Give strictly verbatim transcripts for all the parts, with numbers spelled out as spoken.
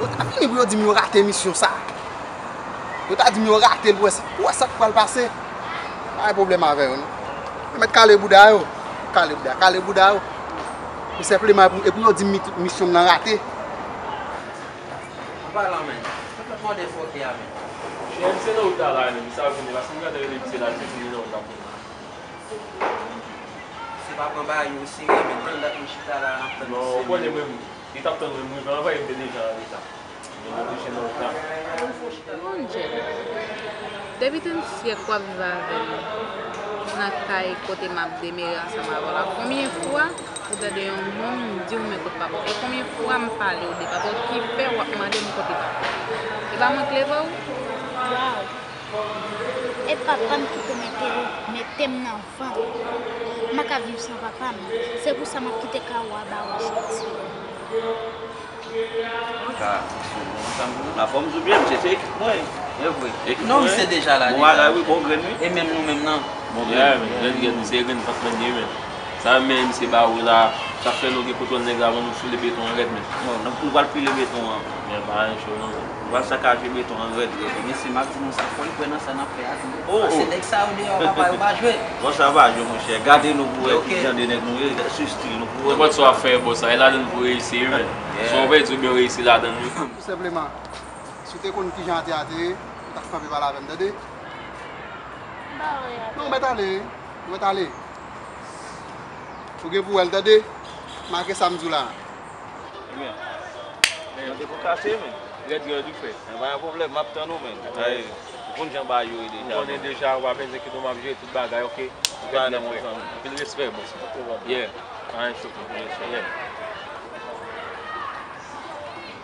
Yo ta vini pou yo di m yo rate misyon sa. Yo ta di m yo rate l pou wè sa, pou wè sa k pral pase. Pa gen pwoblèm avè yo, non. Yo mèt kale bouda yo. Kale bouda, kale bouda yo. Yo senpleman, e pou, e pou yo di m mi-, misyon m nan rate. An palan, men. Tout lòt mòde fòkè a, men. Chè, m se nan wout la, la, men, m sa vini, paske m gade rele misye la, li te fini nan wout la pou mwen. Se pa pran bagay yo serye, men tann dat m chita la, n ap tann misye. Non, ou konnen mwen, li t ap tann mwen, m rive anvan, m te deja an reta. Mwen oblije nan wout la. Mon Dieu. Depi tann syèk w ap viv avè m nan kay kote m ap demere ansanm avè w la. Konbyen fwa ou tande yon moun di w men kote papa w? E konbyen fwa m pale w de papa w ki fè w ap mande m kote papa w? E pa mwen k leve w? Waw! E papa m ki te mete, mete m nan vant. M pa ka viv san papa m. Se pou sa m ap kite kay ou a ba w jodi. Ka, anfòm tou byen, misye se ekip mwen. E vre. Ekip mwen. Non, misye deja la, bon deja. Bagay, wi, bon grenn, wi. E menm nou menm nan. Bon grenn. Yeah, men, grenn, grenn, misye grenn vant mwen ye, men. Sa menm, misye ba ou la, sa fè nou gen kontwòl nèg la, avan nou foule beton an rèd, men. Bon, nou, nou pral pile beton an. Men, pa anyen cho, non. Nou pral sakaje beton an rèd, rèd. Mesye, m ap di nou sa, fò l kwè nan sa n ap fè a tou. Oh, oh. Pase nèg sa yo deyò, papa, yo pa jwe. Bon, sa pa jwe, monchè. Gade nou pou wè ki jan de nèg nou ye, sou stil nou pou wè. Nenpòt sa w ap fè, bòs, sa e ladan l pou reyisi, wi, men. Yeah. Sa w pèdi, ou byen reyisi ladan l, wi. Tou senpleman, si w te konn ki jan atè a te ye, ou t ap kanpe pale avè m, tande? Non, ou mèt ale, ou mèt ale. Ou gen pou wè l, tande? Make sa m di w la. Ebyen, men, mande pou kase, men. Rèd, rèd, ou fè. Men pa gen pwoblèm, m ap tann ou, men. Ay, ou konn jan bagay yo ye deja. Ou konnen deja, ou pa bezwen enkyete w, m ap jere tout bagay, oke? Ou pa gen pwoblèm, frè. Anpil respè, bòs. Yeah. Pa gen cho, anpil respè, yeah.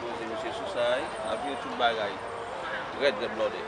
Poze misye sou sa, wi. N ap jere tout bagay. Rèd, rèd, blòdè.